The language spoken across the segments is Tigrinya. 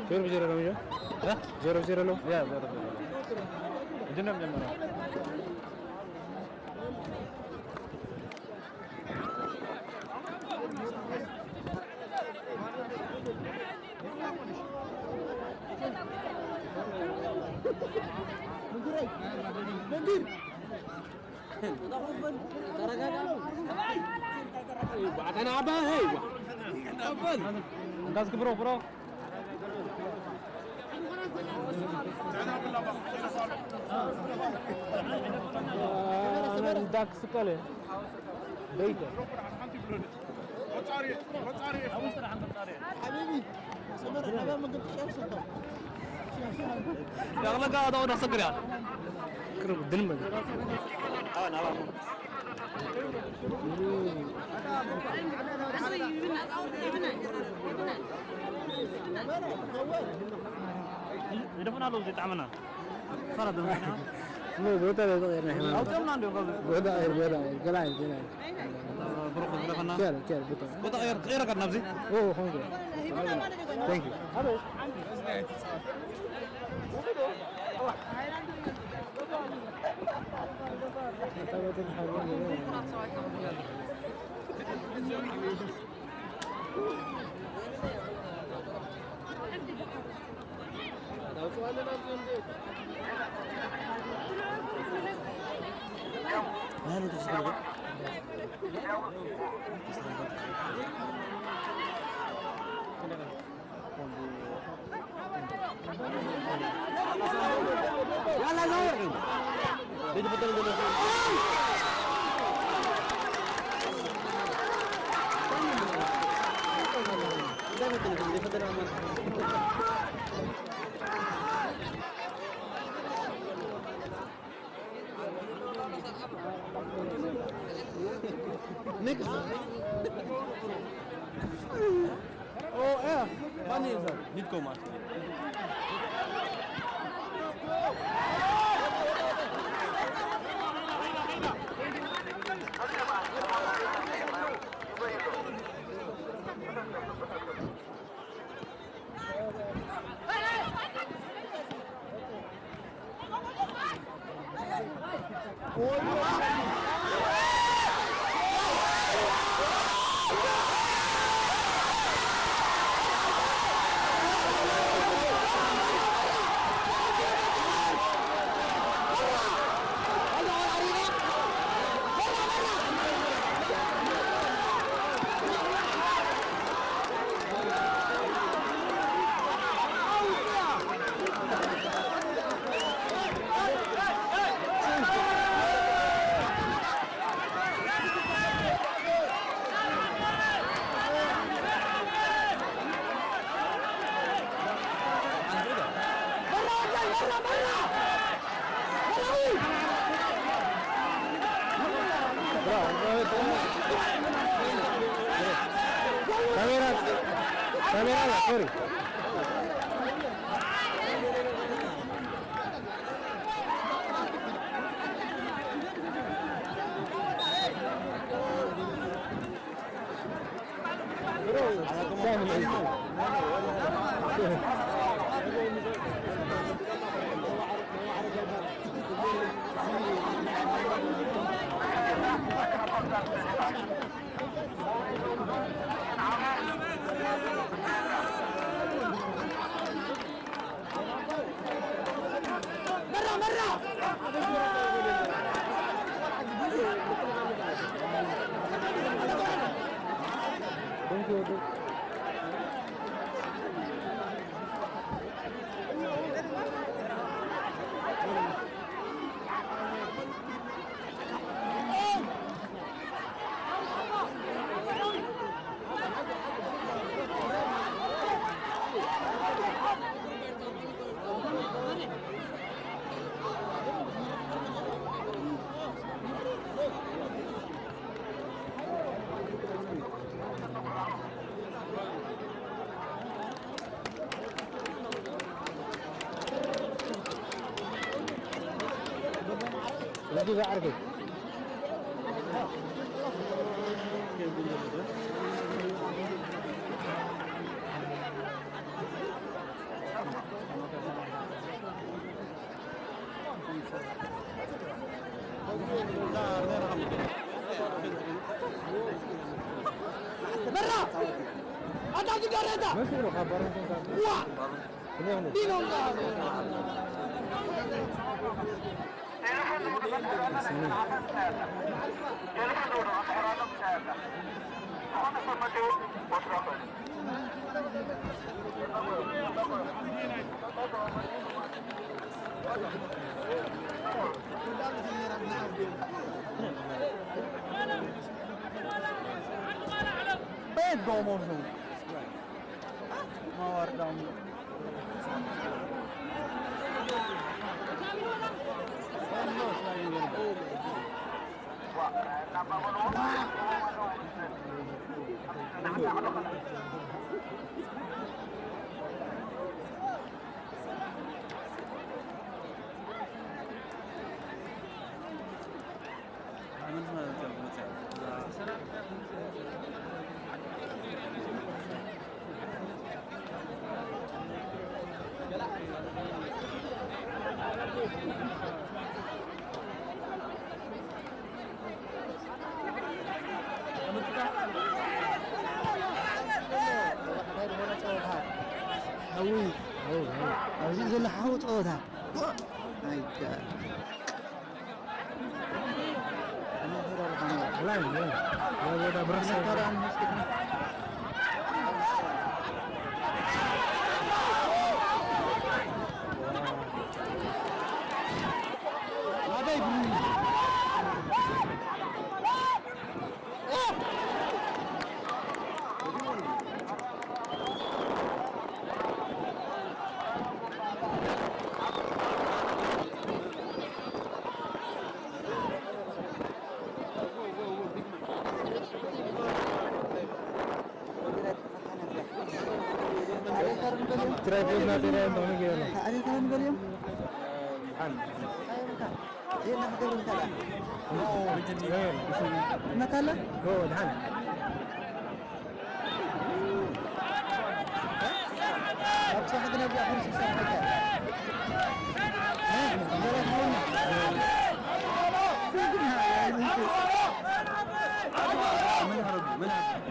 ዜሮ ብዜሮ ነው የሚለው? እ? ዜሮ ብዜሮ ነው? ያ፣ ዜሮ ብዜሮ ነው። ምንድን ነው የሚጀምረው? ተረጋጋ። ተናባ፣ ሄይ፣ ዋ። እንዳዝክ ብሮ፣ ብሮ። ዳክ ስቀለ። በይተ። ሓቢቢ፣ ሰመረ፣ ናበይ ምግብ ትሸይር ሰንቶ? ያቕለጋ ኣዳው ዳሰግርያ። ቅርብ ድን ምግብ። ይደፍናሉ፣ እዚ ጣዕምና። ሰላም፣ ደህና ነህ? ኖ፣ ቦታ ላይ ተቀየርና፣ ይሄ ማለት። አውጥተውና እንዲሁ ከዚህ። ቦታ፣ ቦታ፣ ገላይ፣ ገላይ። ብሩክ ዝለፈና። ኬር፣ ኬር፣ ቦታ። ቦታ ቀየር፣ ቀየር ቀድና ኣብዚ። ኦ፣ ሆንጎ። Thank you። Next. Oh, yeah. Funny, sir. Need go, master. ካሜራ፣ ካሜራ፣ ሶሪ። በራ! ኣታ ዝጋረዳ! ዋ! ዲኖ! Bad goal, Monzo. Mawar down. ሓዊ፣ ሓዊ፣ ሓዊ። ኣብዚ ዘሎ ሓዊ ጸወታ። ኣይከ-፣ ትራይ ፖዝ ናተይ እንታይ ምዃኑ ገይሩ። ሓን። የለ፣ ክገብር እንከላ። መካላ? ኦ፣ ድሓን። ኣብ ጽባሕ ግን ኣብዚኣ ሕርሲ ይሰርሓካ። እ? እንጀራ ትኸውን? ምን ይኸረቡ? ምን ይኸረቡ?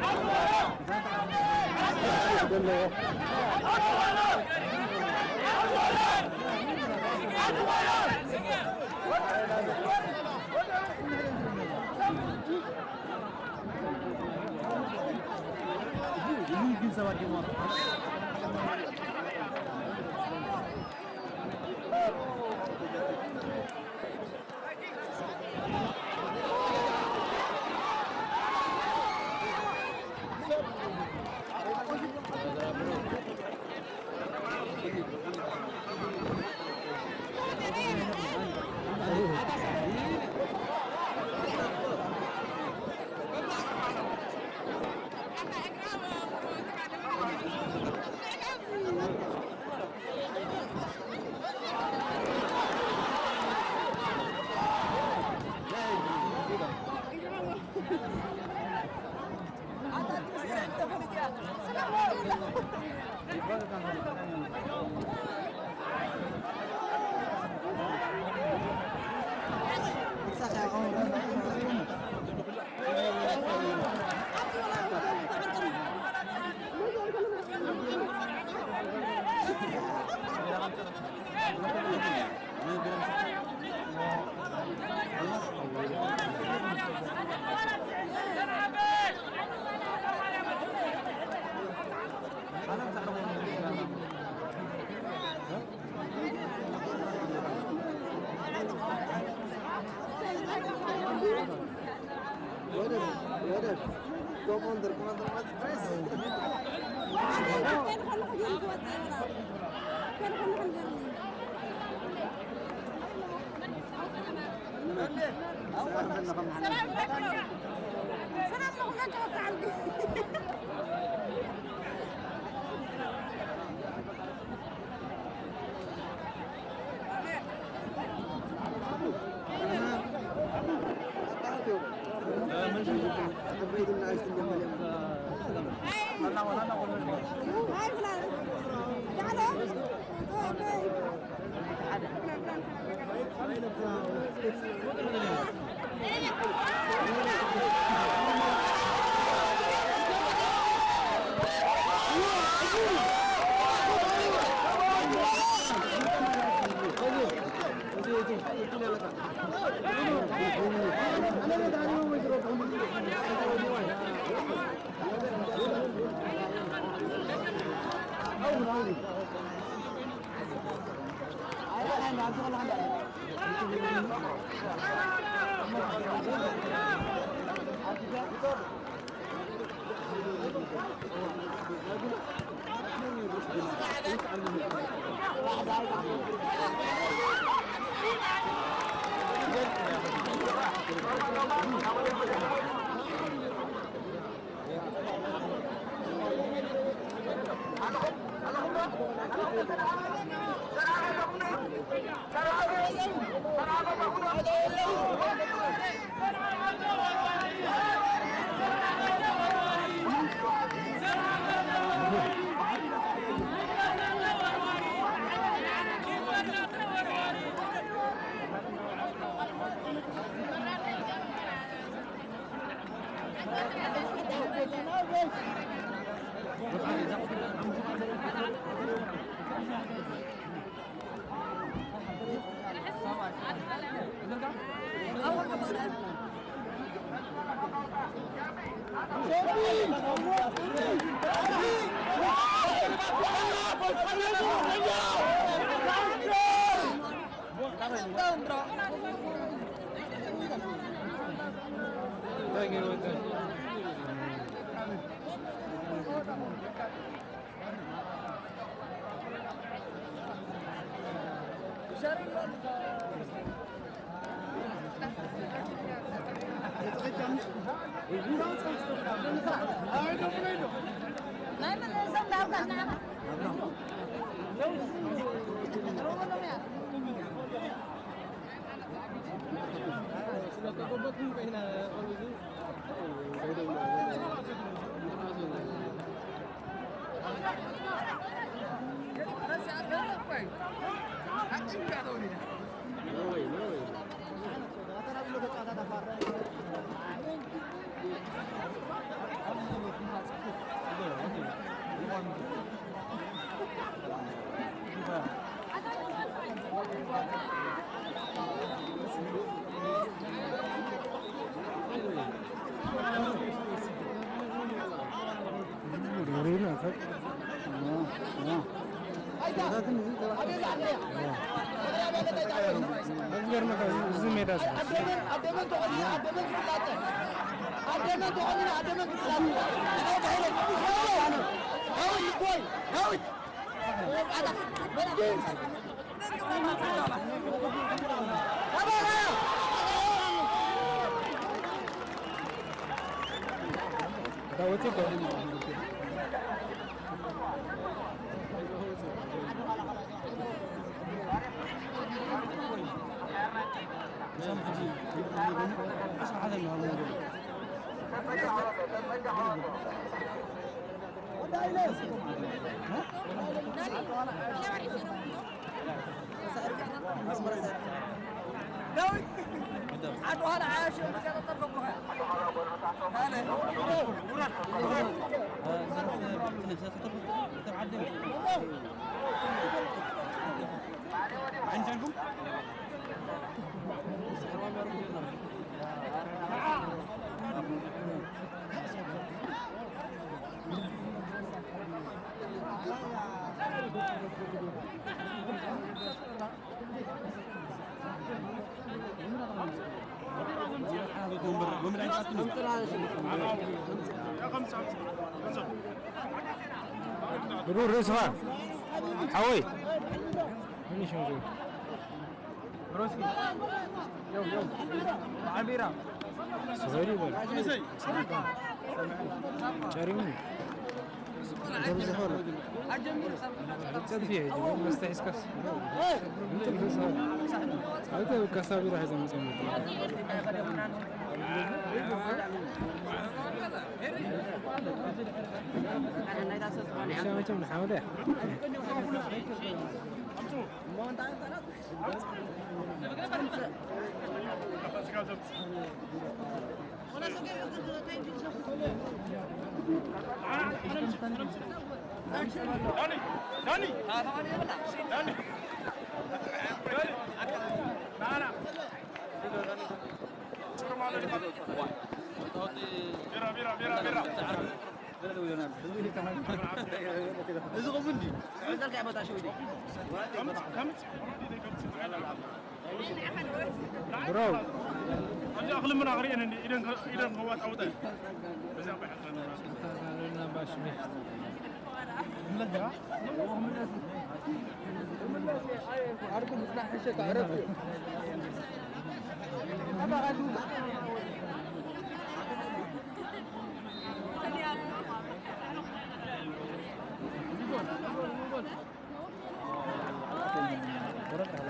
What a, what a commander, commander, what a dress. ዝገርመካ እዚ ሜዳ እዚ ብሩር ርእስኻ ሓወይ። ምን ይሽምዙ? ብሮስኪ። ዮው፣ ዮው። በዓል ቢራ። ስበሪ በል። ጨሪሙ። ጸድፊ እዩ። መስተ ሒዝካስ። እንትን ርእስኻ። ኣይተ ካሳ ቢራ ሒዘ መጸ። ሻመቸም ንሓመደ። እዚ ቁም እንዲ መሰልካ ቦታ ሽው ዲ ብሮ ኣብዚ ኣኽሊ ምና ክርእየን እንዲ ኢደን ኢደን ከዋጣውጠ እዚ ኣባይ ሓጥረና ባሽሜ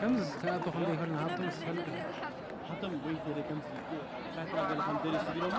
ከምዚ ክኣቱ ክንደይ ከለና ሃብቶም ዝፈልጥ ሃብቶም ወይ ተደ ከምዚ ሳትራ ገለ ከም ደሪስ ቢሎማ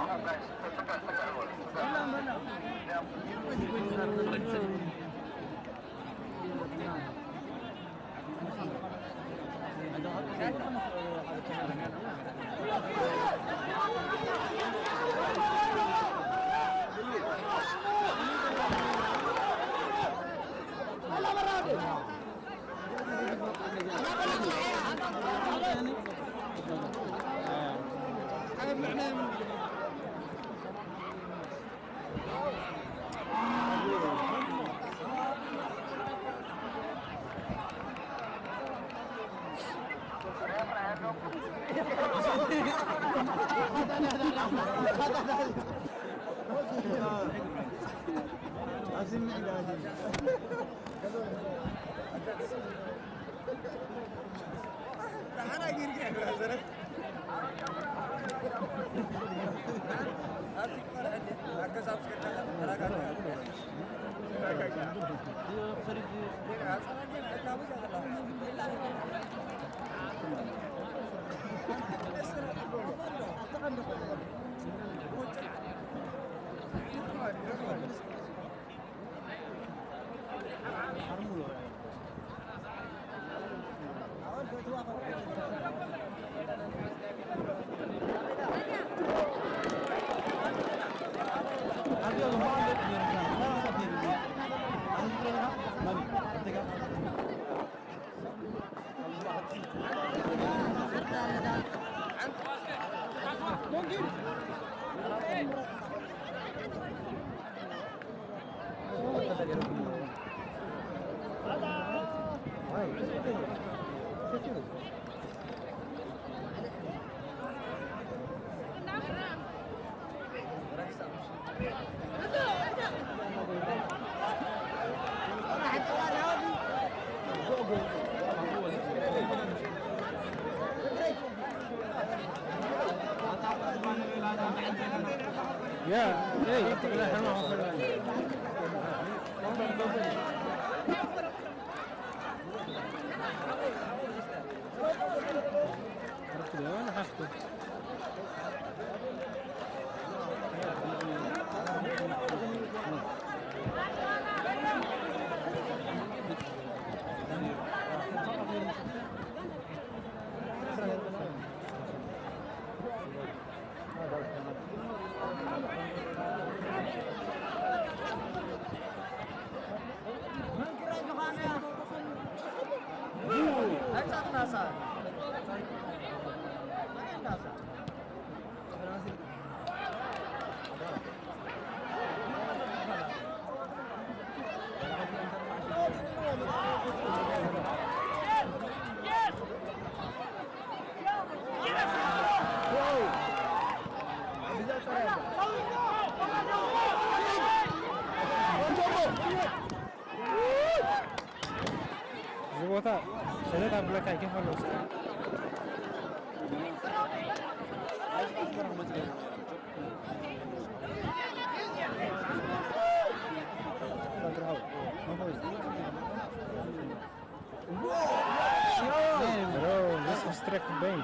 እዚ ቦታ ሰደት ኣብለካ ይከፈሎ Bro, this is strict bem.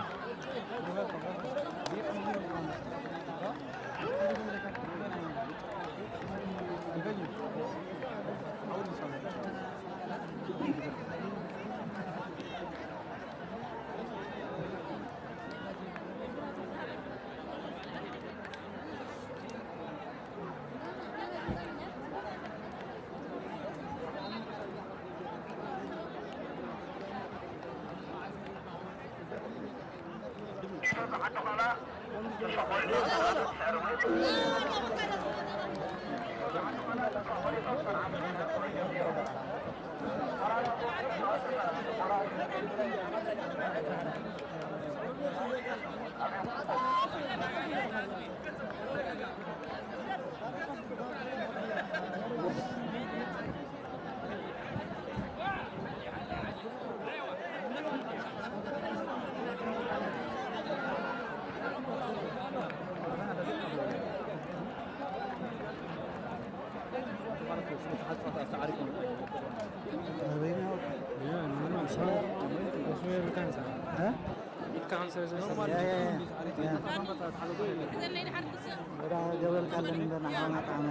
ወዳ ገበል ካለን እንደ ናሓውና ጣዕመ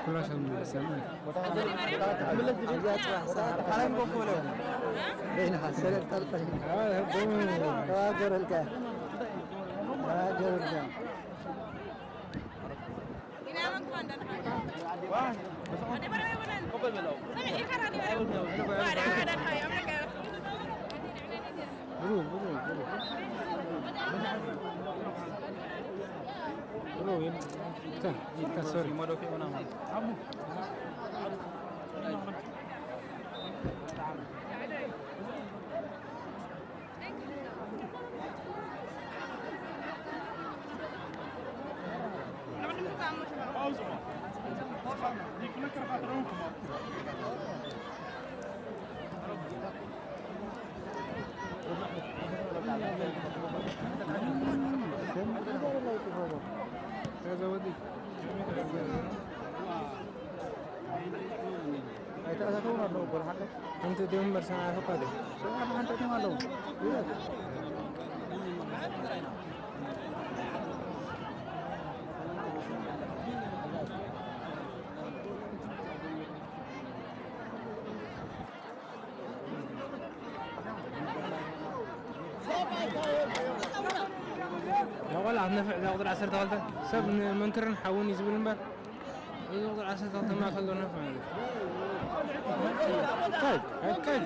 ኩላሰም ሰም ወዳ ወዳ ጽባሕ ሰዓት ካልኣይ ንጎፎ ለው በይና ሰለጥ ጠልጠል ተዋገረልካ ተዋገረልካ ኣይተኣታተውን ኣለዉ እኮ ንሓደ ሓንቲ ድዮም እምበር ሰብዓ ርሑቕ ኣይደል? ሰብዓ ሓንቲ እቶም ኣለዉ። እዛ ቆልዓ ክትነፍዕ እዛ ቁፅሪ ዓሰርተ ክልተ ሰብ ንመንክርን ሓውን እዩ ዝብል እምበር እዚ ቁፅሪ ዓሰርተ ክልተ ማእከል ዶ ነፍዕ ማለት እዩ። ከይድ፣ ከይድ፣ ከይድ።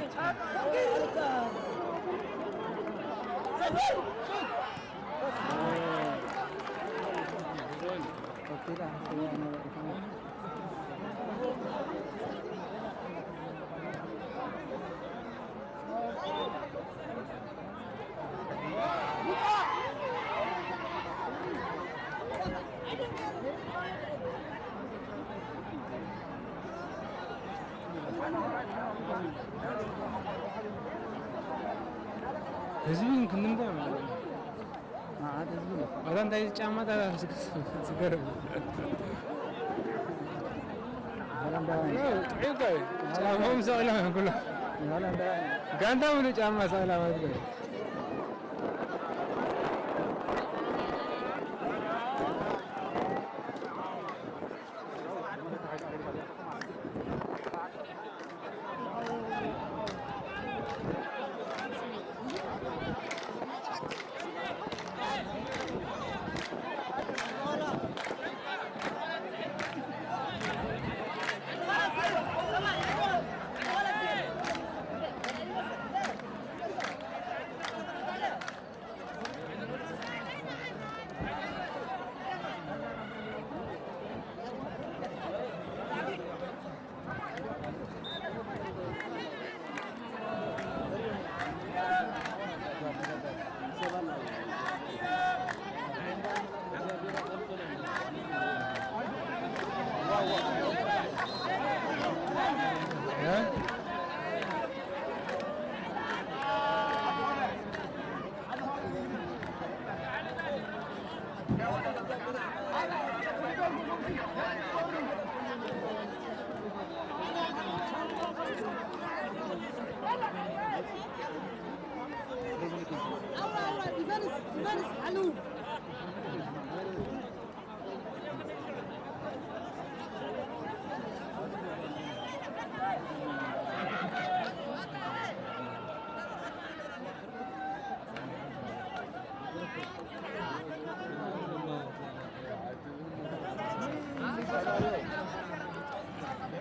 ህዝቢ ክንምንታይ ማለት እዩ? መዓት ህዝቢ እዩ። ኣታ እንታይ ጫማ ታ ዝገርም። ሆላንዳውያን። ጥዑይ እኮ እዩ። ጫማኦም ሰቒሎም እዮም ኩሎም። ሆላንዳውያን። ጋንታ ሙሉ ጫማ ሰቒላ ማለት እኮ እዩ።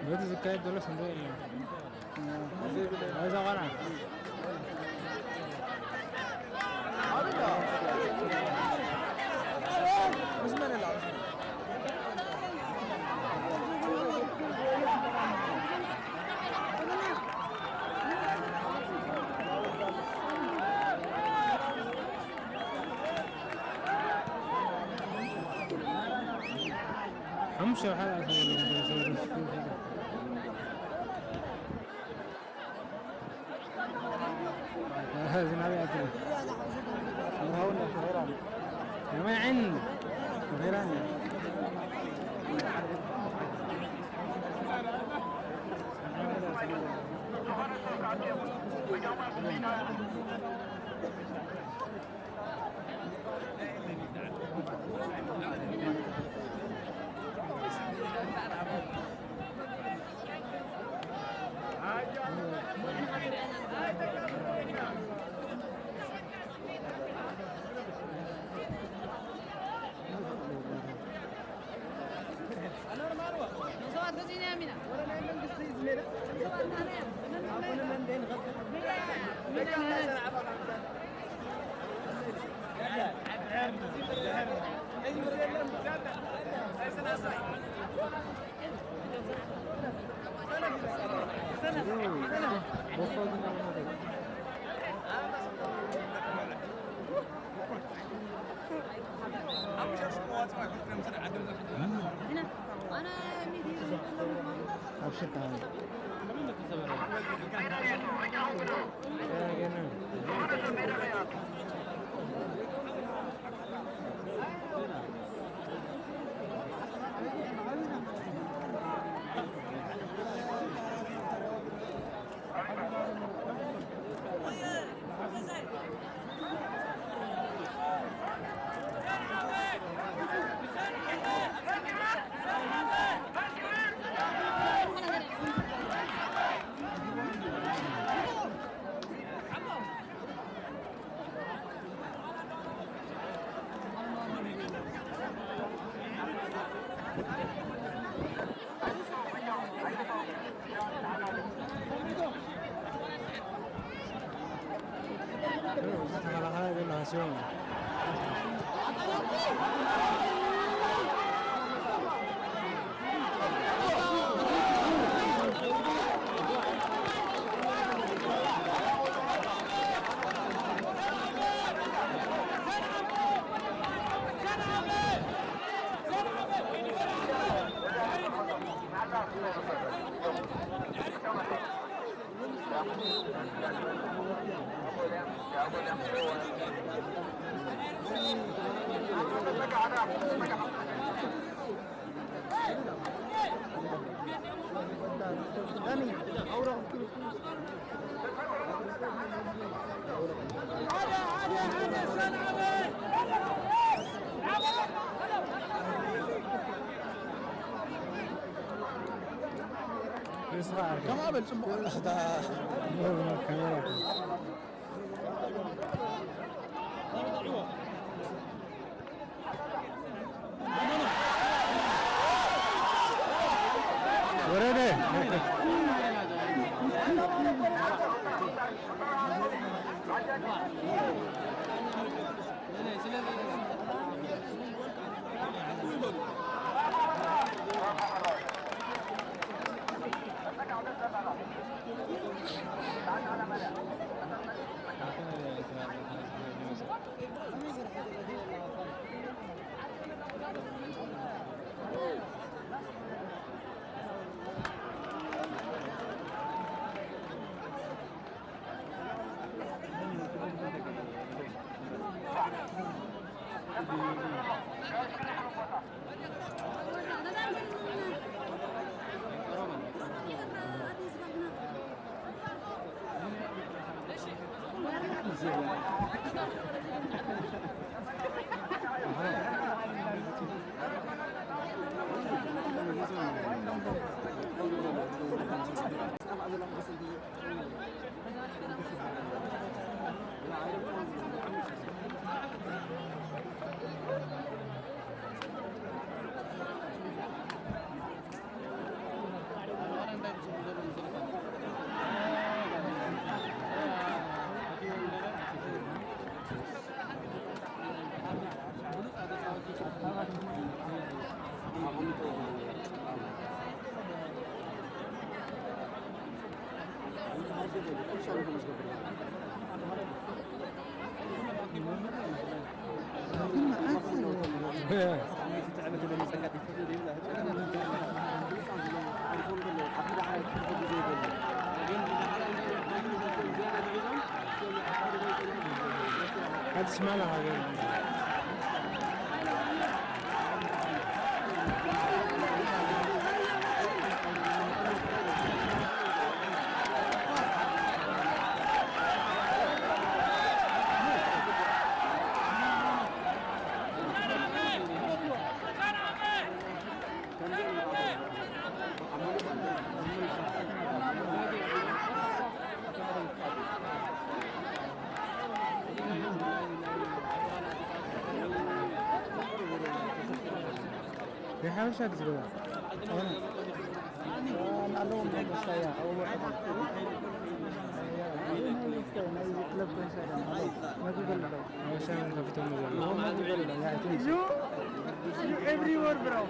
በቲ ዝካየድ ዘሎ ስንዶ የለን። እዛ ቆልዓ ሸውሓት ኣሰበለ ዝናብ ይኣክል። መርሃው እንዳ ተኸይራ። የማይ ዓይን ተኸይራ። ኣብሽር። ዝተኸላኸለ ግን ሃስዮም። ንስኻ ዓርከይ። ከምኣ በል፣ ጽቡቕ ኣለኻ። እታ ካሜራ። ወረደ። ኣዲስ ማላ ሃገር። ናይ ሓበሻ ድዩ ዝገባ? ኣነ ኣለዎም መሳያ። ሓበሻ ከፊቶም ዘሎ። You, you everywhere, bro.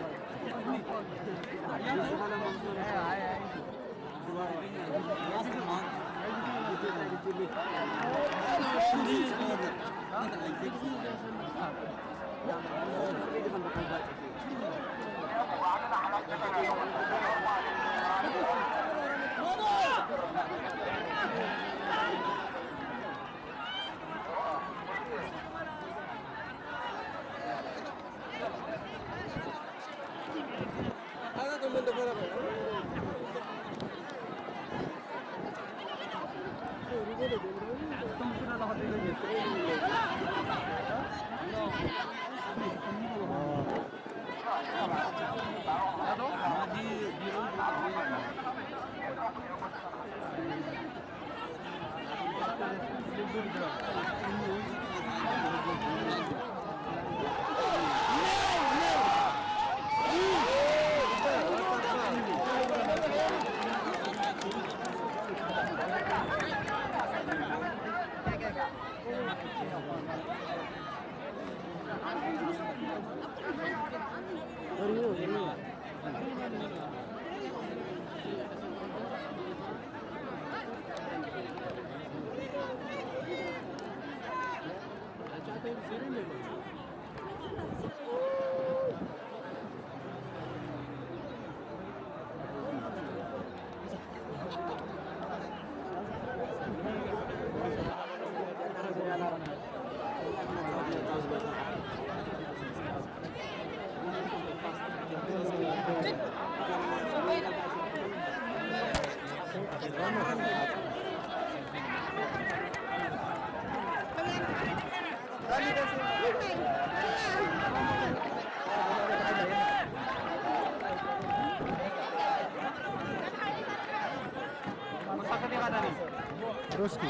ሮስኪ።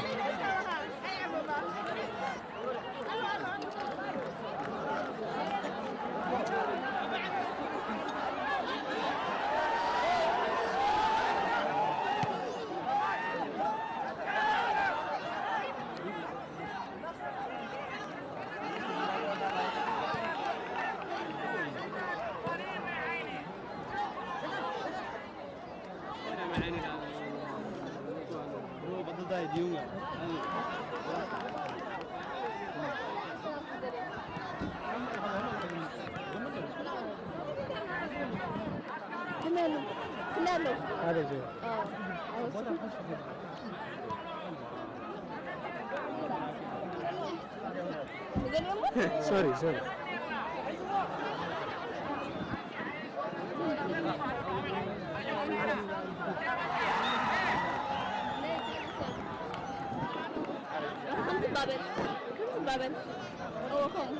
ክመሉ ክመሉ ሓደ ዜ ሶሪ ሶሪ። ከምዚ ባበል፣ ከምዚ ባበል። እዎ፣ ከምኡ።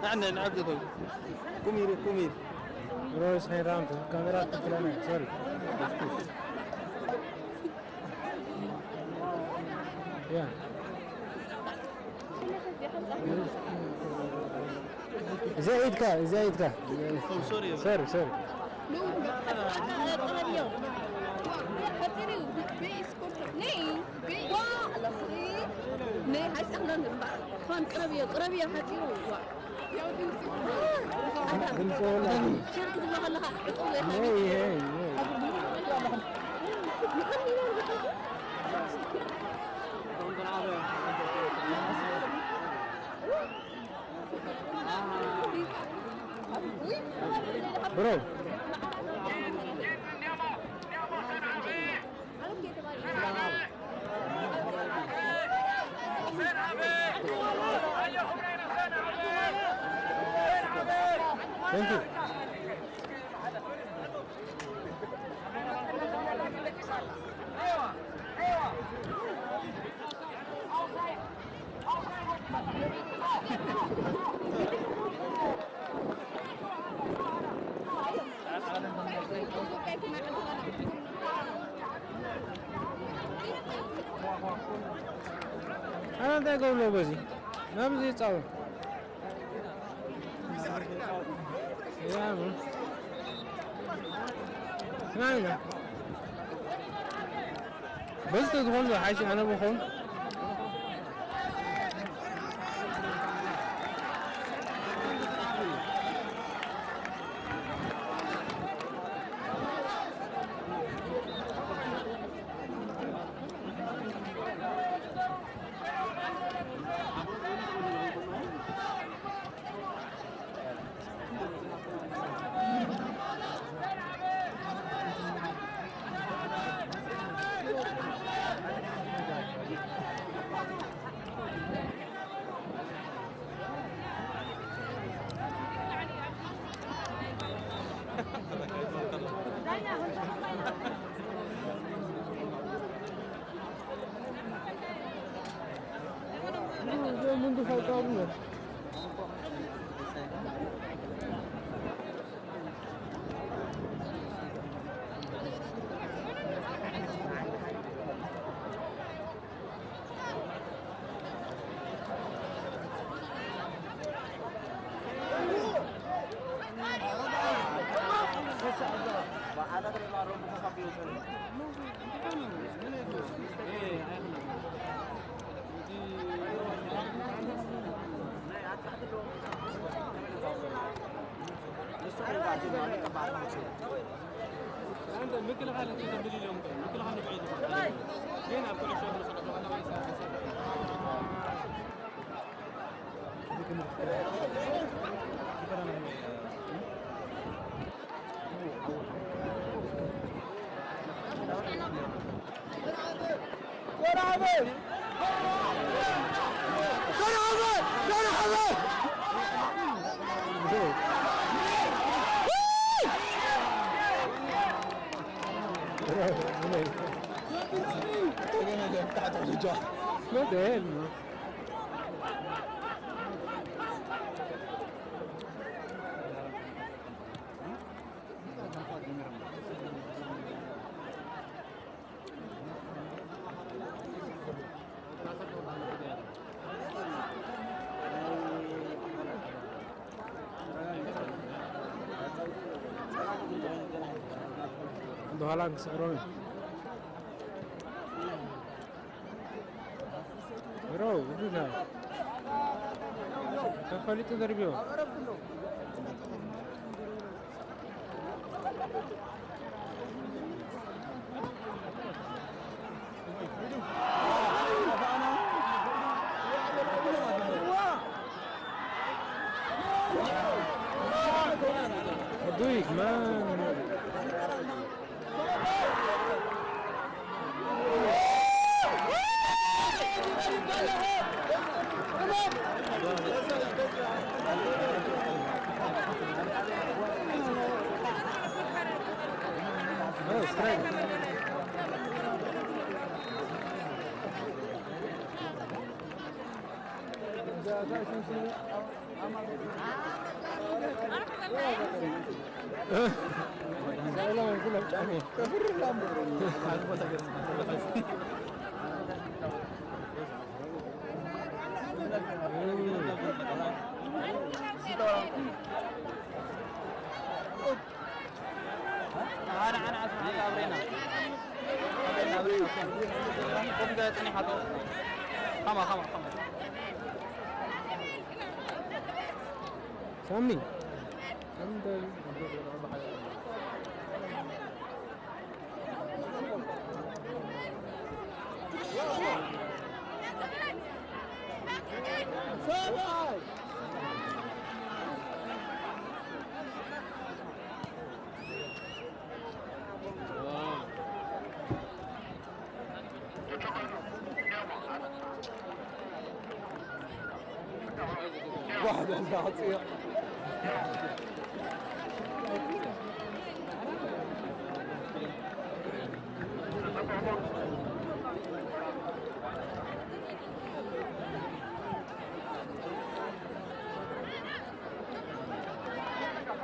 ንዕነ ንዕብዲ ኮይኑ። ቁሚር፣ ቁሚር። ሮስ ሃይራምቶ ካሜራ ትክክለና። ሶሪ። ያ። እዚኣ ኢድካ፣ እዚኣ ኢድካ። ሶሪ፣ ሶሪ። ሎሚ፣ ቀረብዮ። ሓፂር እዩ። ቤስ ኮርቶ። ነይ፣ ቤስ። ዋ፣ ኣላ ስሪ። ነይ፣ ሓፂር ክዳን ዝግባእ። ፋን፣ ቅረብዮ፣ ቅረብዮ፣ ሓፂሩ። ዋ። ያው ድምፂ። ኣታ። ድምፂ ወላ። ሽርክ ትብሎ ከለኻ፣ ዕፁብ ዘይኮነ። ነይ፣ ነይ፣ ነይ። ብሮ። Thank you. ኣነ እንታይ ገብሎ በዚ ናብዚ ይጻወት ናይና በዚ ተዝኾን ዝሓይሽ ኣነ ብኾን What the hell, man? Duhalan sa Ron. Bro, udah dah. Kafali tu dari bio. Aduh, man. Oh, strike. ሳሚ፣ ሳሚ እንታይ واحد عنده عطية.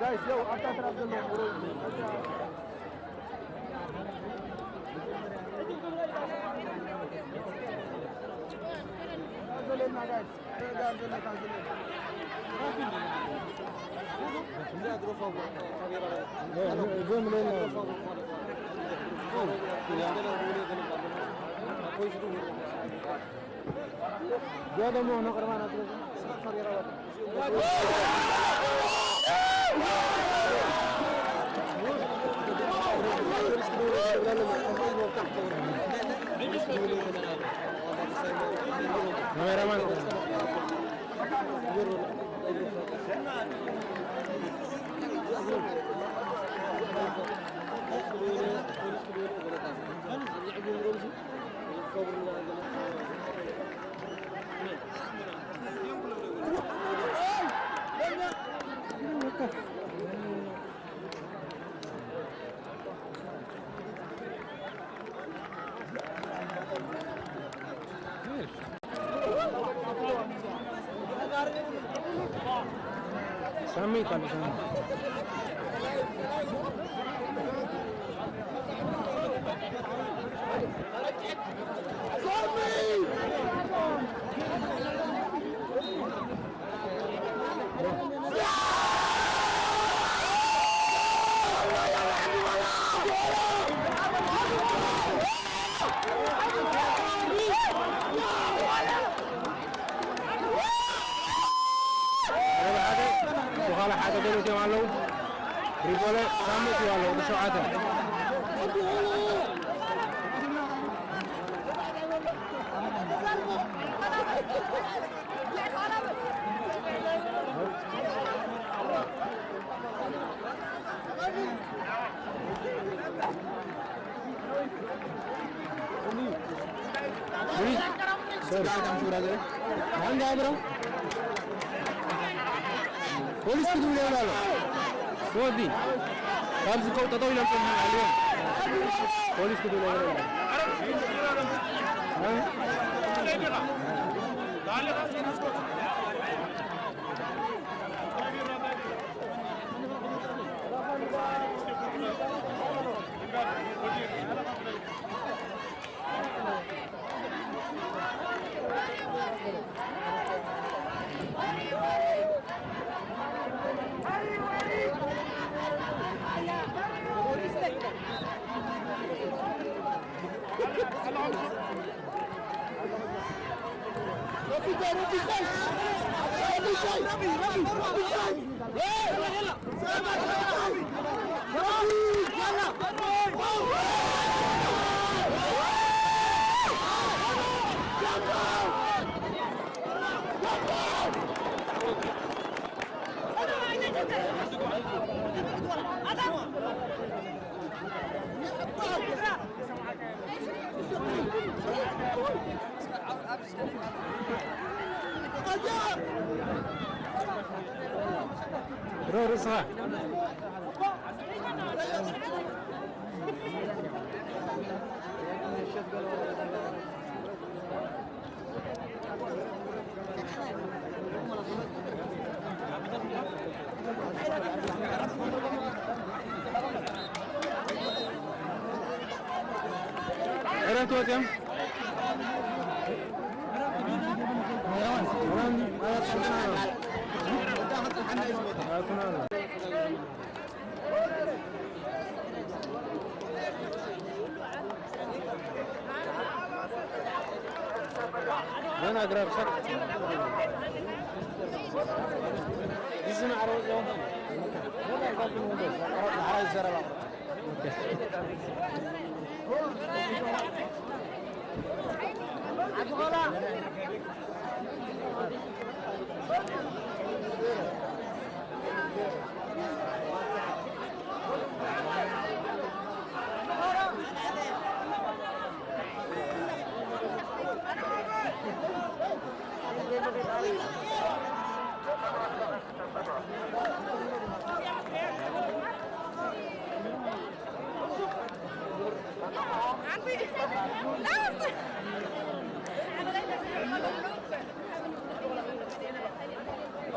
ጋይስ፣ ያው ኣብታ ትራፍ ዘለዎም ቁሩብ ዘለና ጋይስ፣ ተረጋጋ ዘለካ ዝለ እዞም ሌላ እዚኣ ደግሞ ነቕርባ ናት ካሜራማን ሳሚ ይባል፣ ሳሚ። ወደ ሓደ፣ ብኻልእ ሓደ ገለ እትዮም ኣለዉ። ሪጎለ ሳሚ እትዮም ኣለዉ፣ ወደ ሸውዓተ። ፖሊስ ክትብል የብላ ኣሎ። ወዲ ካብዚ ከው ጠጠው ኢሎም ጸኒሖም ኣለዉ። ፖሊስ ክትብል የብላ ኣሎ። ሮ ርእስኻ። ዕረፍቲ ወፂኦም። ገና ኣግራብ ሳዕ እዚ ማዕረ ወፂኦም። ገና ይዘረባ።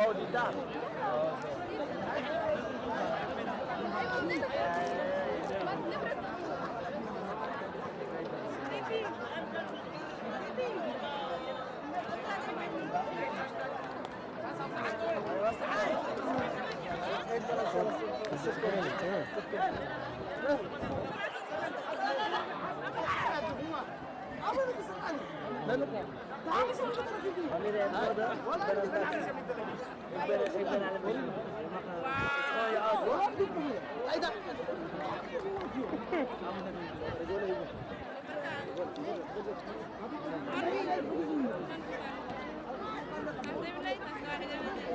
Oh, di da.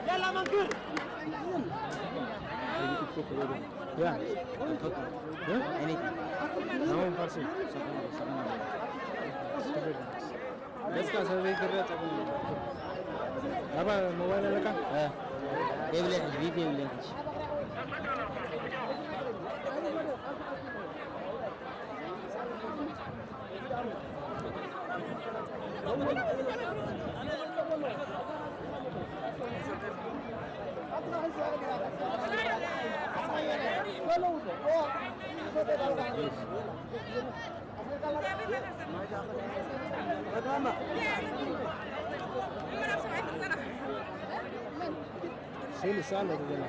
يلا منكر. يا. ها؟ انا. هو مفرسي. ደስካ ሰበይ ክረጥ። ኣባ ሞባይል ኣለካ? እ። የብለይ፣ ቪፒ የብለይ። Seni sağladı gene.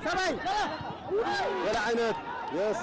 ሰባይ ወላ ዓይነት የስ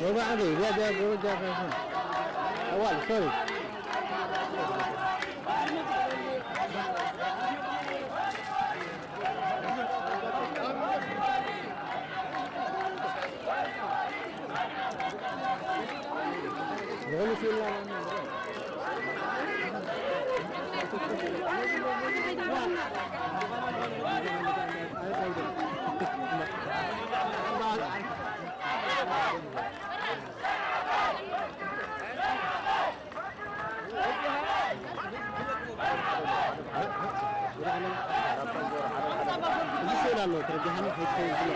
ወባዕዶ ይዛጃ ጎበጃ ካሳ። ኣዋል ሶሪ። ዝኾነ ሲላ እዚ ስእሊ ኣሎ፣ ተረዲእካኒ?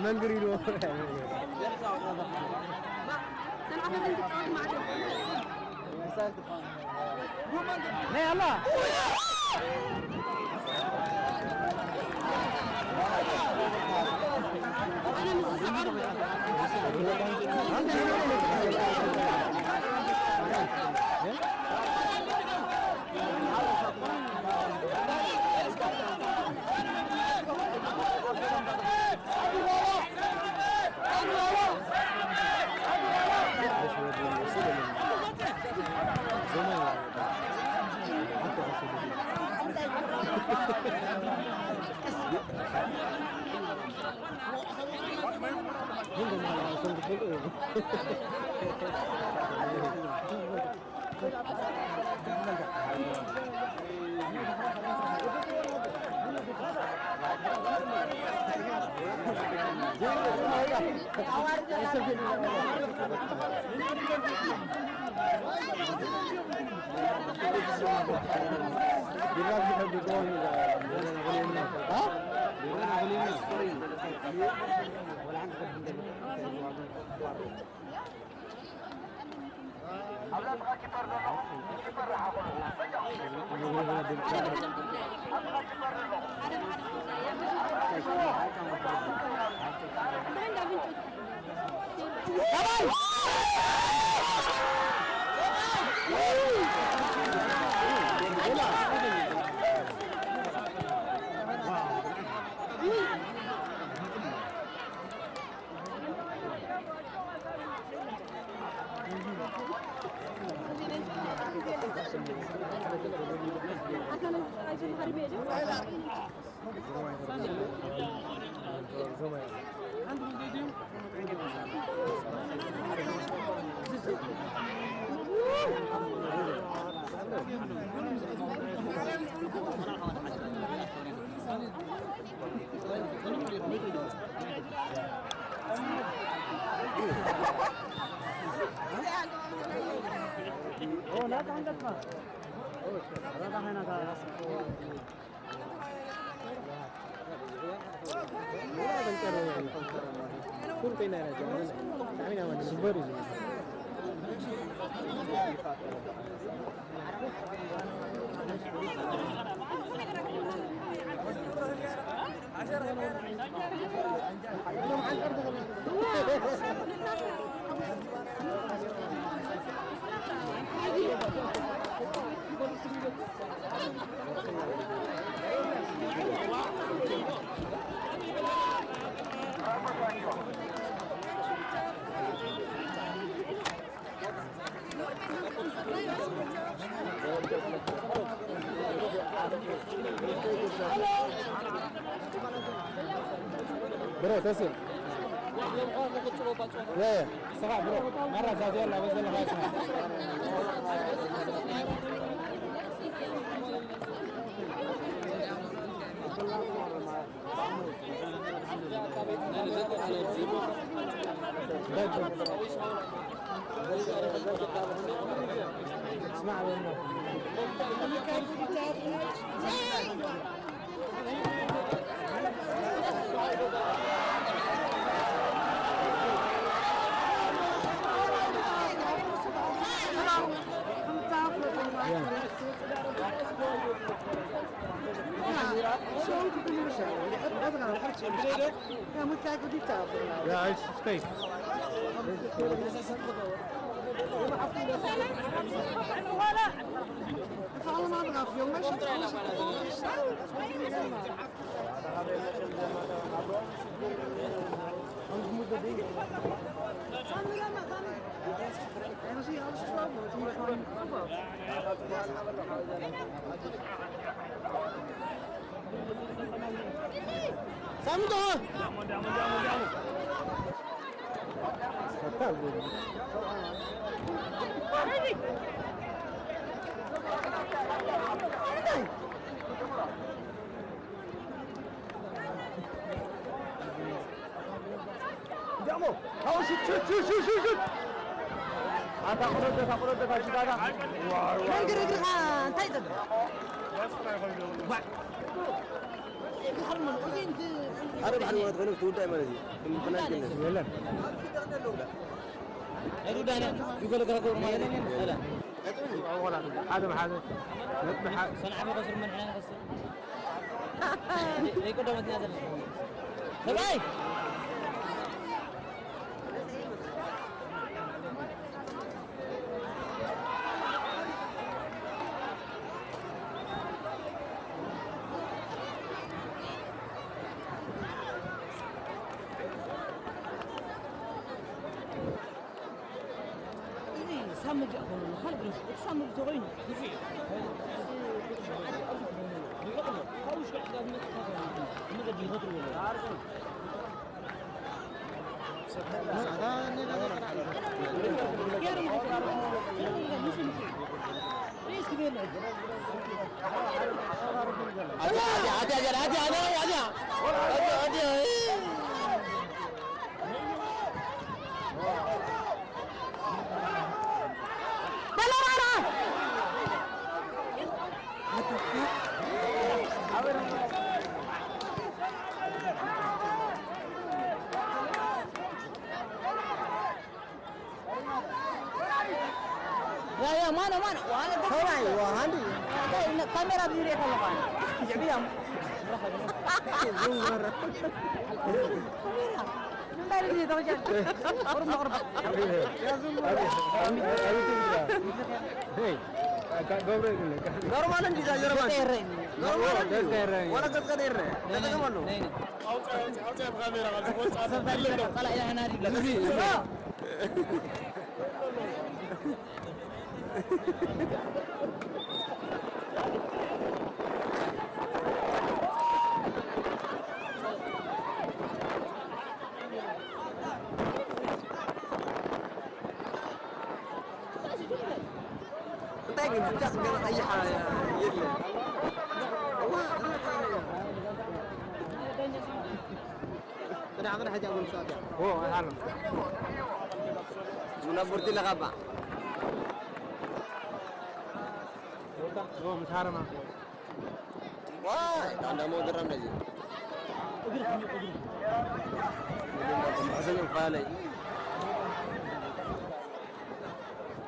መንግር ኢሉ ናይ ኣላ ብሮ ተስእ ያ ያ ስኻ ብሮ ማራ ዛዝያ ላበዘለኻ ስኻ መንገድ እግርኻ እንታይ ይገብር? ሓደ ባሕሪ ማለት ኮይኑ ትውዳእ ማለት እዩ። የለን። ኣይትውዳእና ይጎለገለ ገብሩ ማለት እዩ። ሓደ ብሓደ ሰንዓፈ ከስር መንሕና ንኸስር ዘይቀደመትና ዘለና ሰብኣይ እዚ ሳምንት ይኣኽሉ ካልእ ግረፍ እቲ ሳምንት ተኾይኑ ግፊ ካብኡ ሽዑ ስጋ ዝመፅእ መገዲ ይኸትርዎ ማኖ ማኖ ዋለ ሰማይ ወሃንዲ ካሜራ ብዝሪኦ ከለኹ ኣነ። ጅዕብያም ዝንጎረ ካሜራ እንታይ ልጅ ተወጀል ቁርብ ቁርብ ኖርማል እንዲ እዛ ጀርባ ኖርማል እንዲ ወላ ገጽ ቀደረ ተጠቀመሉ። እንታይ ግን ብቻ ጽገና ቀይሓ የለ። እዋ፣ ቅዳሕ ቅዳሕ ሕጂ ኣጉል ሰዓት እያ። ኦ፣ ኣሃሎ። ሙና ቡርቲ ለኻባ። ኦ፣ ምሳረማ። ዋይ፣ ዳንዳ ሞድራ እንደዚህ። ማሕዘን ፋለይ።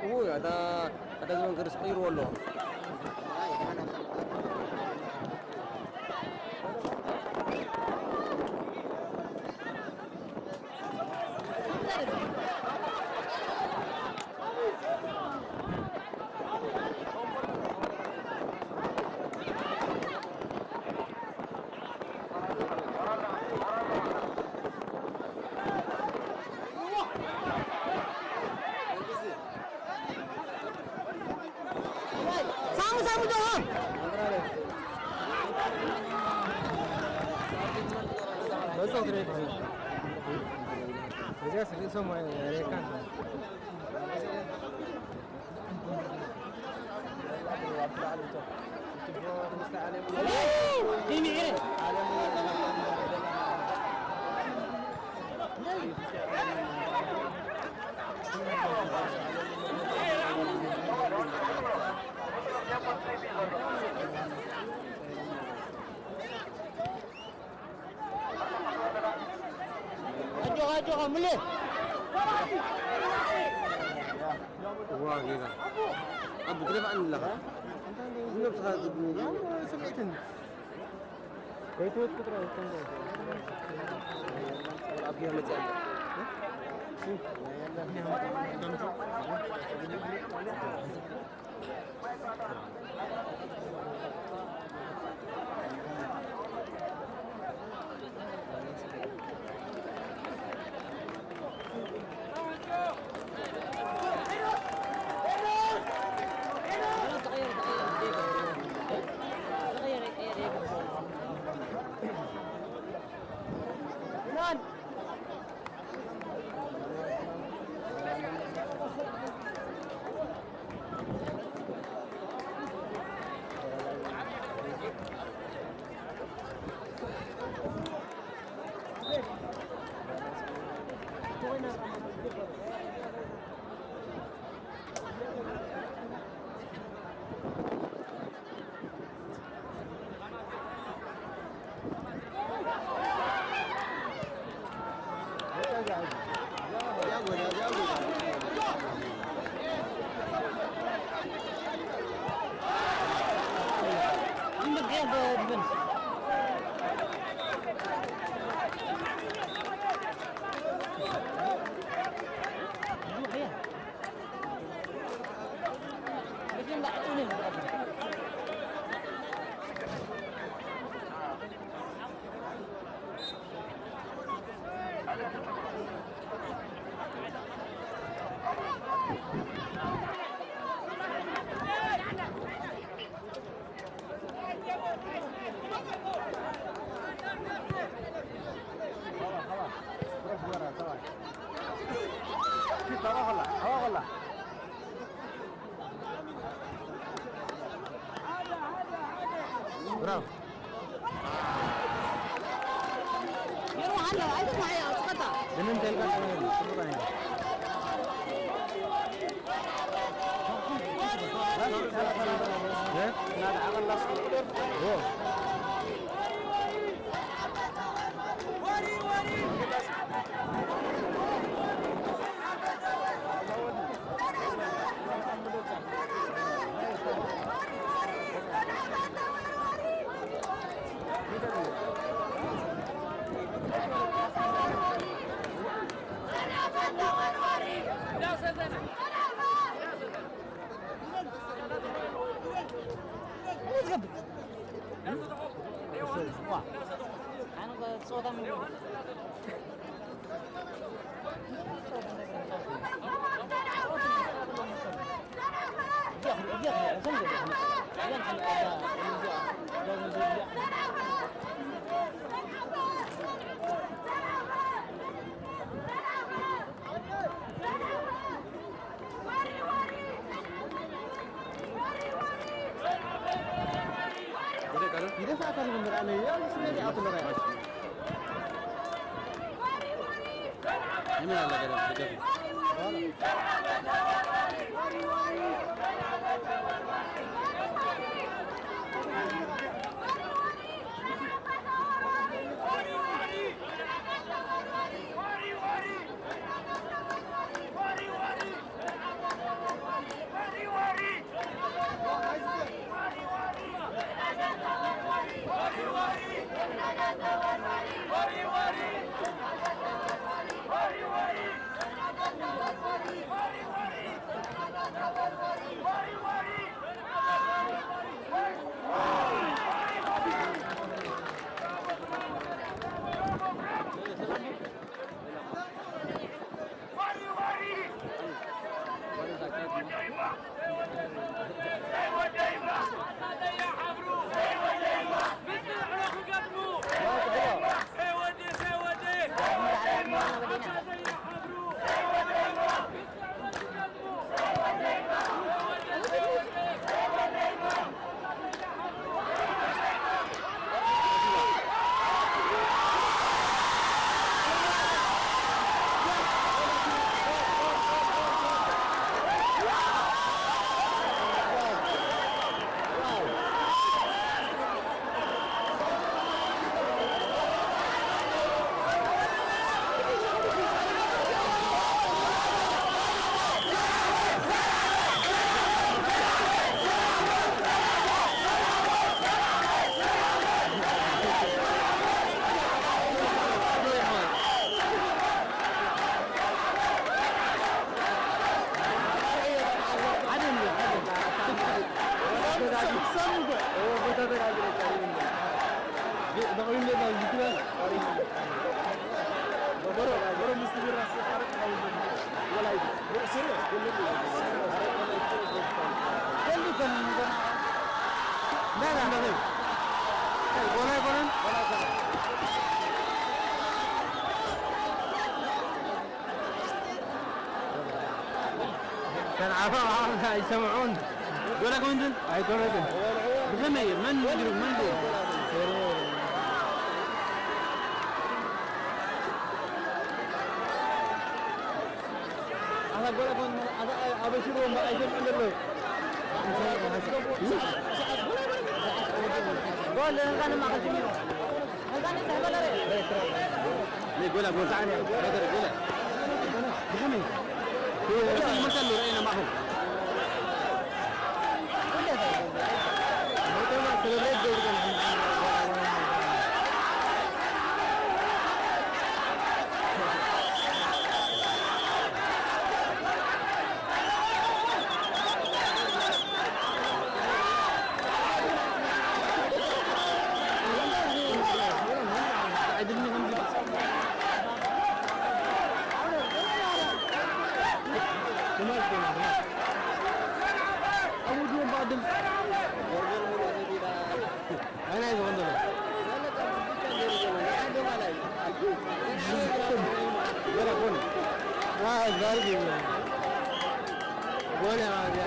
ውይ፣ ኣታ፣ ኣታ ዘመን ክርስ ቀይርዎ ኣሎ። ሳሙ ሳሙ ዶ በዛው ትሬት እዚያ ስሪሶ ማይ ሬካን ኣጆኻ ኣጆኻ ምሌ ዋ ጌጋ ኣቡ ክደፍኣኒ ኣለኻ ነብስኻ ስምዒትን ከይትወት ቁጥራ ወጥተን ኣብ ጌጋ መጽኣ Bravo. Yero halla, ay ko maya, uskata. Dinin telka. Eh? ይደፋታል ግን በጣም ያው ስለዚህ አትለቀቅ። ይመላል ነገር ደገፍ ተንዓፈ ኣይሰምዑን። ጎላ ኮንትን ኣይኮነትን። ብኸመይ መን ድሩ መን ድሩ ኣታ ጎላ ኮንትን ኣታ ኣበሽርዎም ኣይሰምዑን ዘለዉ። ጎል ንካን ማዕከል ጀሚሩ። Ni gola, gola. Gola. Gola. Gola. Gola. Gola.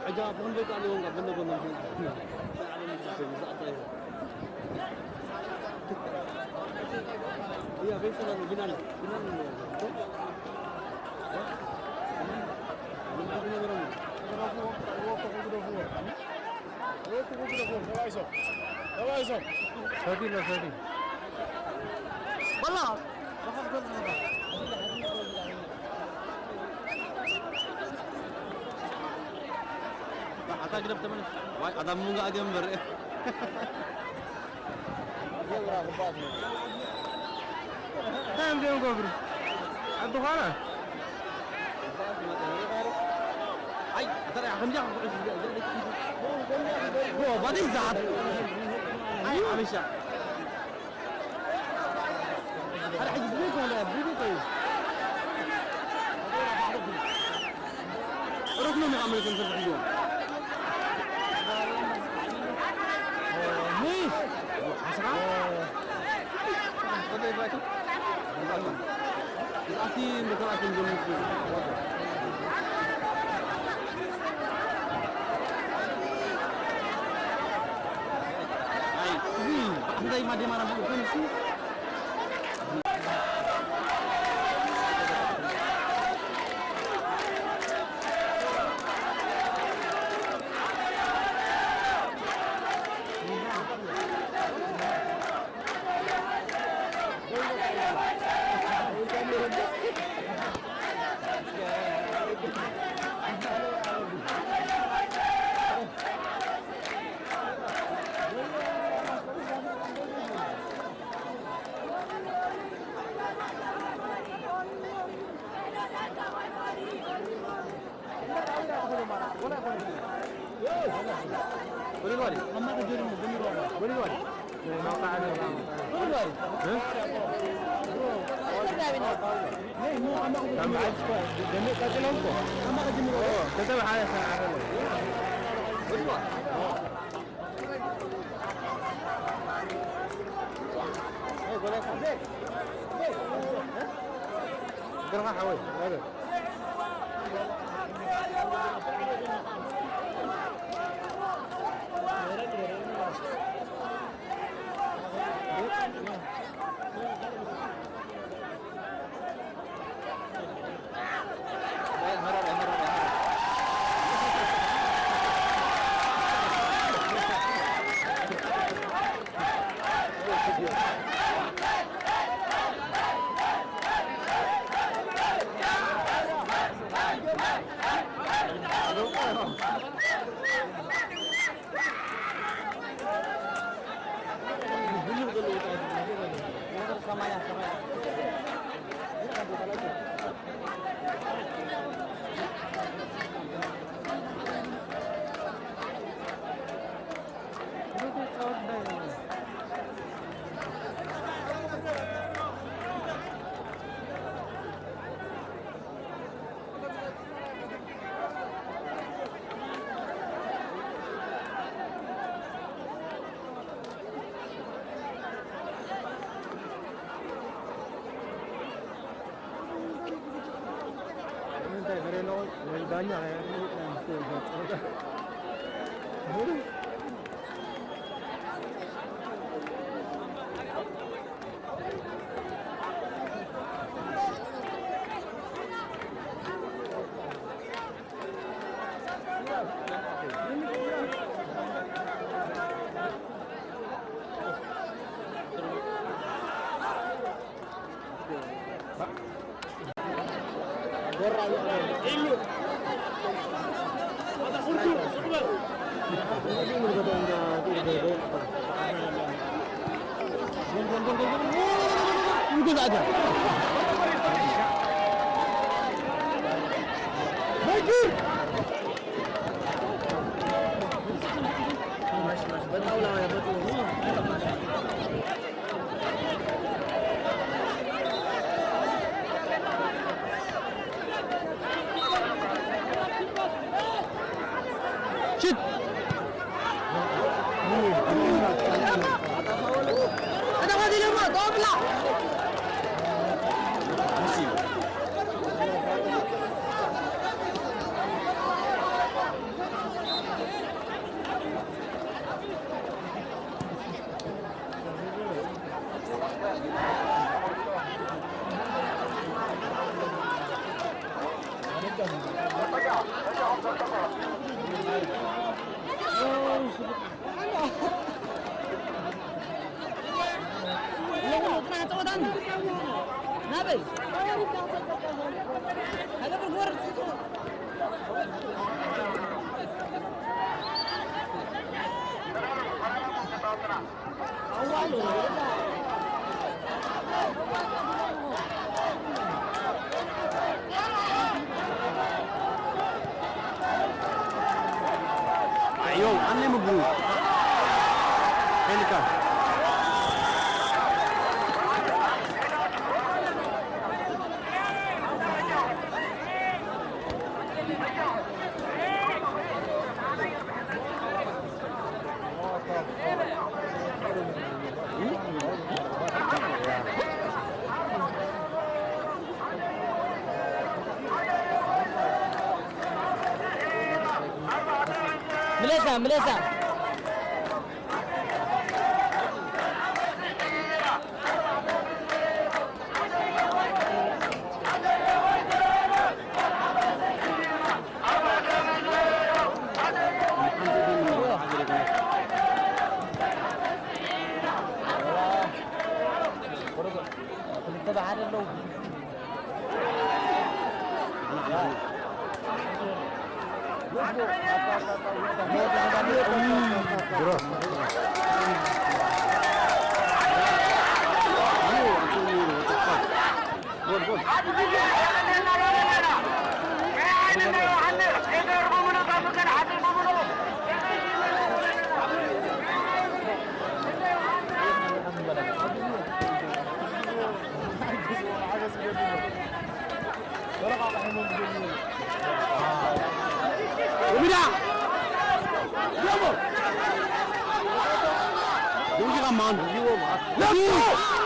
ሕጂ ኣብ ክንደይ ቃል ይወንጋ ብነገ መንገድ ኣታ ግደፍ ተመለስ። ዋይ ኣዳም ሙንጋ ኣገምበር። እንታይ እዮም እዚኦም ገብሩ? ኣብ ድዃና? ኣይ፣ ኣታ ርኣ፣ ከምዚኣ ክትጉዕዝ እዚኣ፣ እዚኣ ደስ ትብል። ዎ፣ ባደይ ዝዓት። ኣይ፣ ሓበሻ። ኣረ፣ ሕጂ ብዘይ ኮነ፣ ብዘይ ኮነ። ሩት ነው የሚያምር ስንት ጊዜ ሙይ አስራ Ayo, anne mi bu? Helika. ምለሳ፣ ምለሳ። ክልተ ብሓደ ኣለዉ። Obida! Yobo! Don't give a man. Let's go!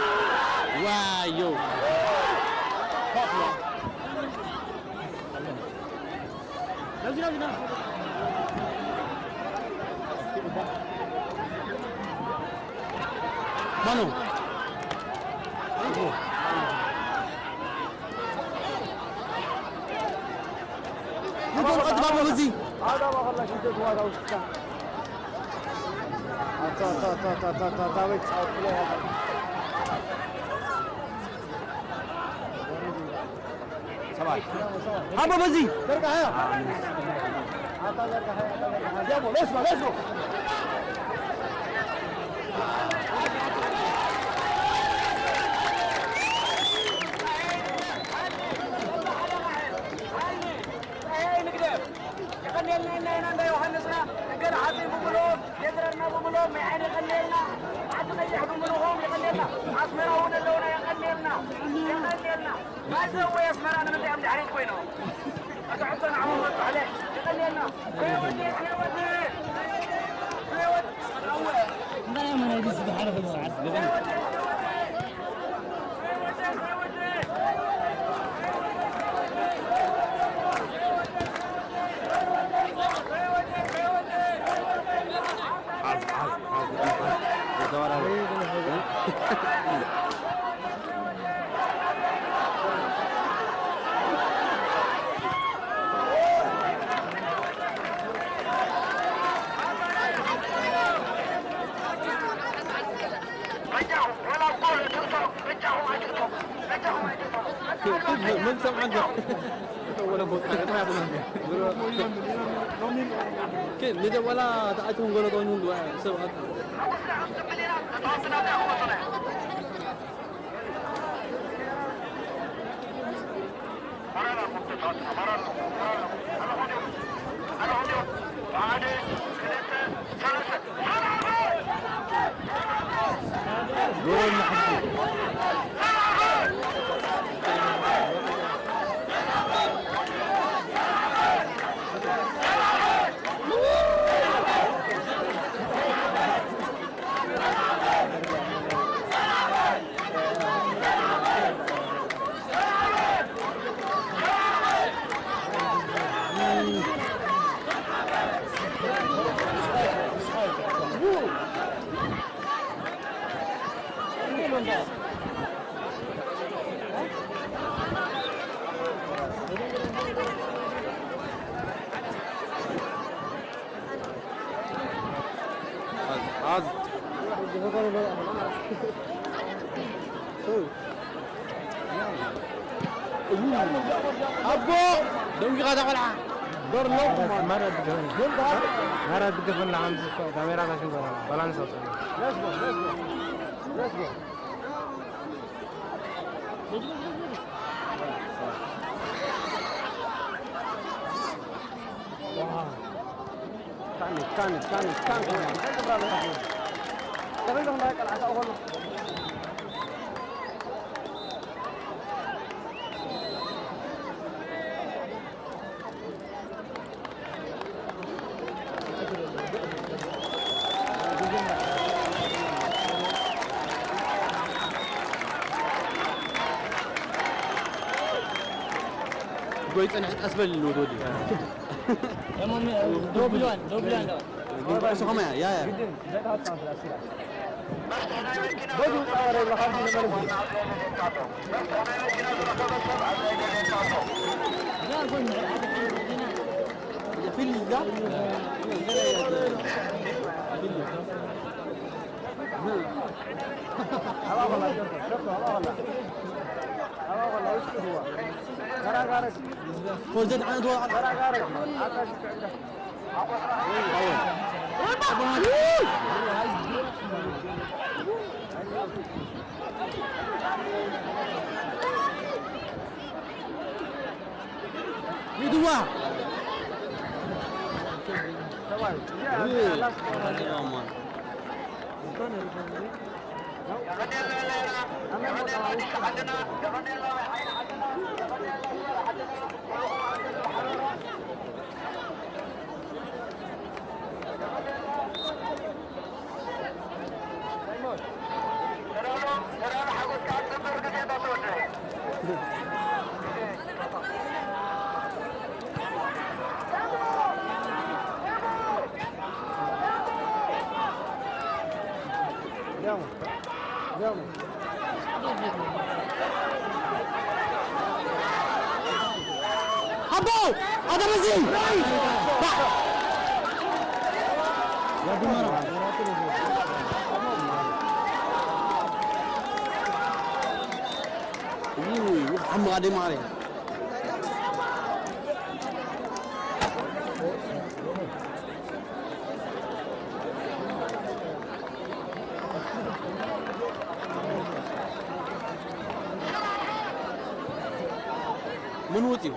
Wow, yo. Mano. Mudou a tua música. ሰብኣይ ሃቦ በዚ ዘርጋሓዮ። ኣታ ዘርጋሓዮ፣ ኣታ ዘርጋሓዮ። ዲያቦ፣ let's go, let's go። የቐንየልና ኢና፣ እንዳ ዮሃንስና፣ ገለ ሓፂን ብምልኦም፣ የድረርና ብምልኦም፣ ናይ ዓይኒ የቐንየልና፣ ዓዲ ቀይሕ ብምልኦም የቐንየልና፣ ኣስመራ እውን ኣለውና፣ የቐንየልና፣ የቐንየልና። ማዘወ ኣስመራ ንምንታይ እዮም ድሕሪት ኮይኖም? ኣቶ ሕቶ ንዓኹም በጻሕለ፣ የቐንየልና። እንታይ እዮም ናይ ድዚ ዝሓለፈ ሰዓት ገበን? ሓዝ፣ ሓዝ፣ ሓዝ፣ ሓዝ። ዘተባራሪ። መን ሰምዓካ? ወለ ቦታ፣ እጥራ ያብላ። ከ፣ ልደ ወላ ተኣይቶም ገለ ኮይኑ ሰባት። ኣቦ ደንጊኻ እዛ ቆልዓ። ዶር ሎ ማራ ድገፈን። ማራ ድገፈን። ለአምስት ካሜራ ታሽን በላ ባላንስ አውጣ። Let's go, let's go. Let's go. ጎይ ጸንሐት ኣስበል ወዲ ወዲ። ደብል ዋን ደብል ዋን። ግን ቁርሲ ከመይ እያ? ያ፣ ያ። ፊልም እዛ? ፎርዘት ዓይነት ወረቐት። ሚድዋ። ኣቦ! ኣደረዚ! ውይ፣ ውይ፣ ሓመቓ ደይ ማርያም። ምን ውፅዩ?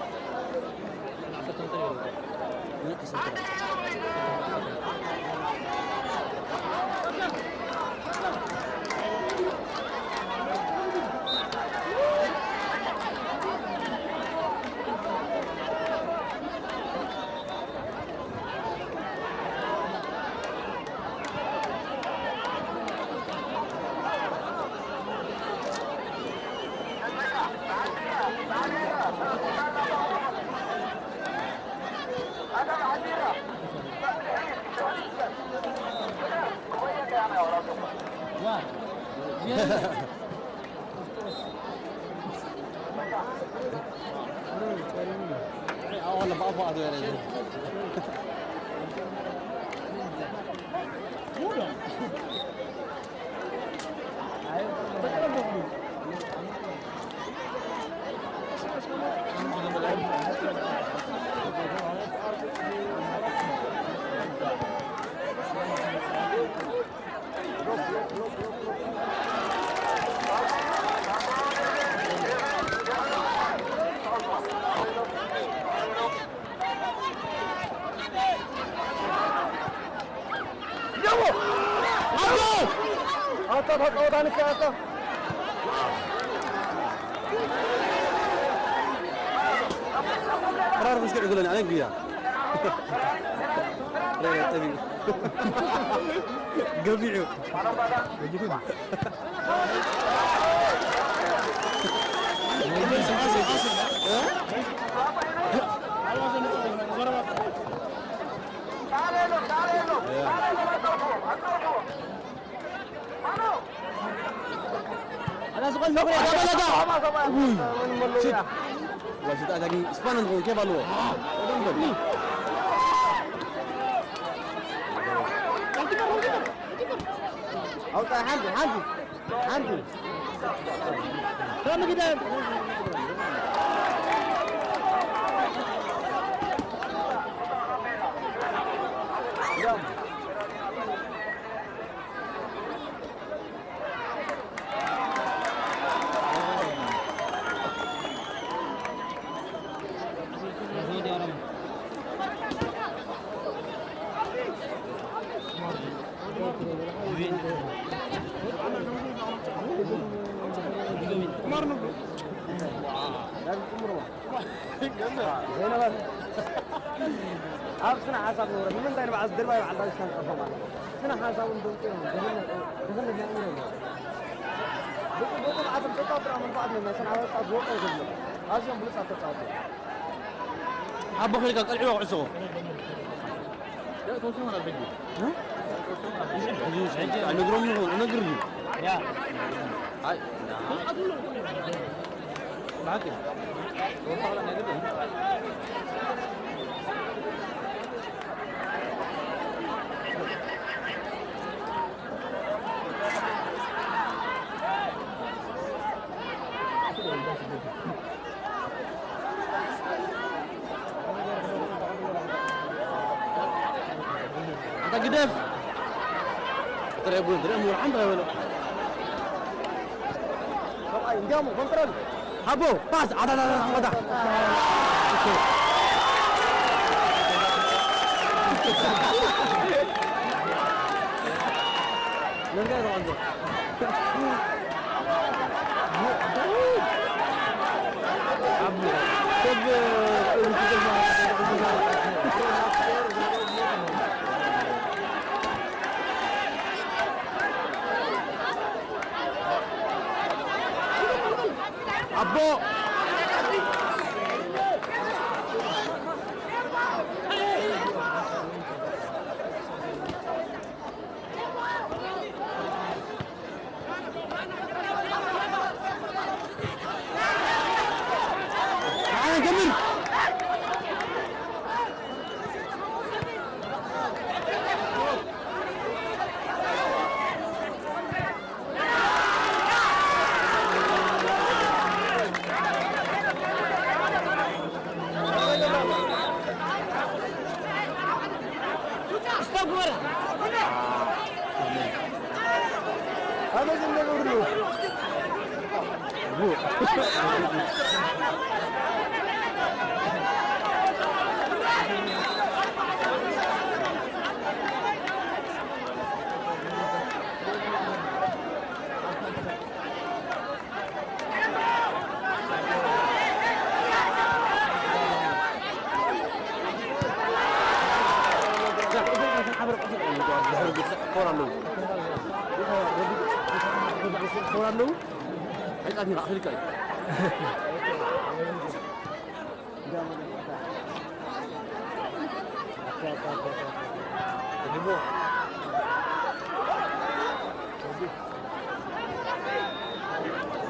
ኣታ ተጻወት ኣንስቲ ኣታ። ተራርፎ እስኪ ዕግለኒ፣ ኣነ ግያ። ረረ ጠቢቡ። ገቢዑ። ኣውጣ ሓንቲ ሓንቲ ሓንቲ። ራሚ ግዳን። ዘይነበረ ኣብ ስነ ሓሳብ ነበረ። ንምንታይ ንበዓል ድርባይ በዓል ዳዊት ዝሰንቀፎ ማለት እዩ? ስነ ሓሳብ እንተውፅኦም ድኽነት ድኽነት ናይ እምሮ ነበረ። ብፅቡቅ ብዓትም ተፃወት ጥራ መንፋዓት ናይ ስነ ሓሳብ ዝወቀ ይገብሎ። ኣዝዮም ብሉፃት ተፃወት። ሓቦ ኸይልካ ቀልዕዎ ኩዕሶ። لا، توصلنا الحج. ها؟ الحج، الحج، أنا أقرأ منه، أنا أقرأ منه. يا. هاي. ኣታ ግደፍ። ጥረ ጉን ጥረ ሙር ሓንታ ይበሎ። ሰብኣይ እንዲያውም ኮንትሮል። ሃቦ ፓስ ኣታ ኣታ ኣታ ኣታ። ኣቦ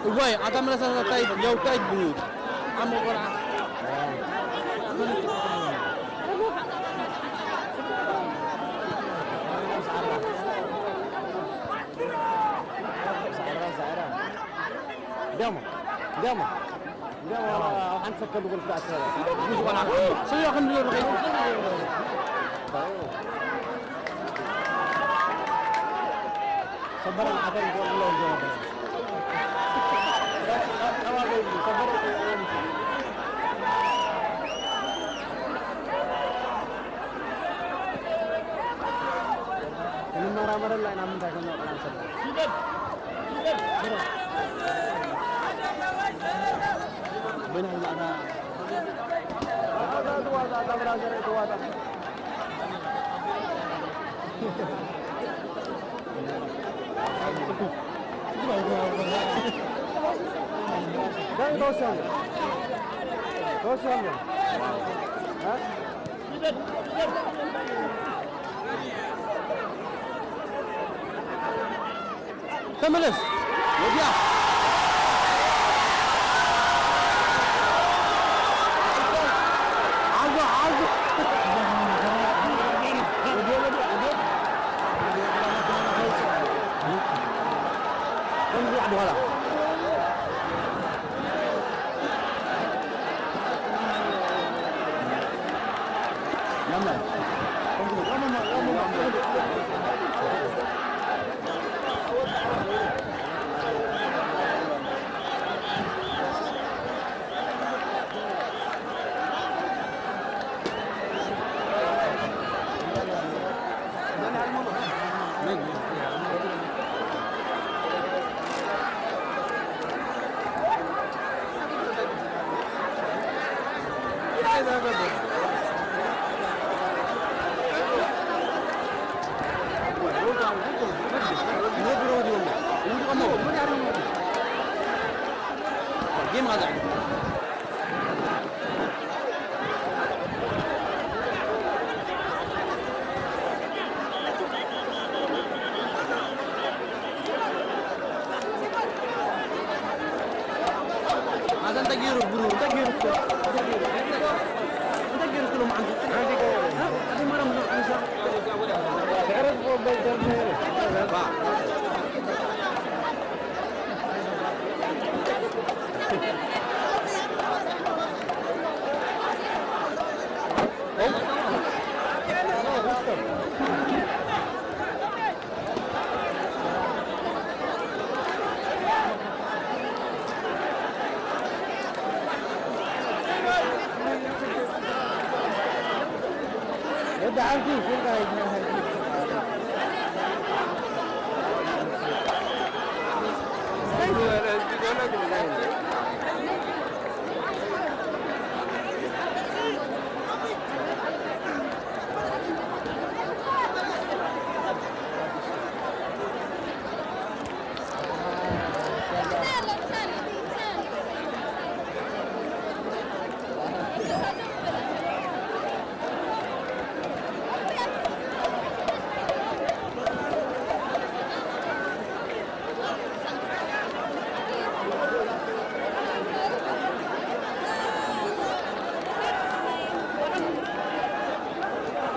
እዋይ ኣታ መለሳ ታይት ያው ታይት ብሉት ኣሞ ቆልዓ ደሞ ደሞ ደሞ ሓንቲ ሰከንድ ጎል ክትኣትዎ። ብዙ ቆልዓ ሰሪዋ ክንዲ ዶ ንኸይድ ሰበረን ዓፈር ይጎል ብሎ ይዘወደ ክንመራመረላ ኢና ምንታይ ከምና ቆልዓ ሰበረ ተመለስ ወዲያ ዓዞ ዓዞ هذا انت جيرو برو، انت جيرو، انت جيرو، انت جيرو كلهم عندك. هذه مرة من الخمسة. تعرف والله جنبي.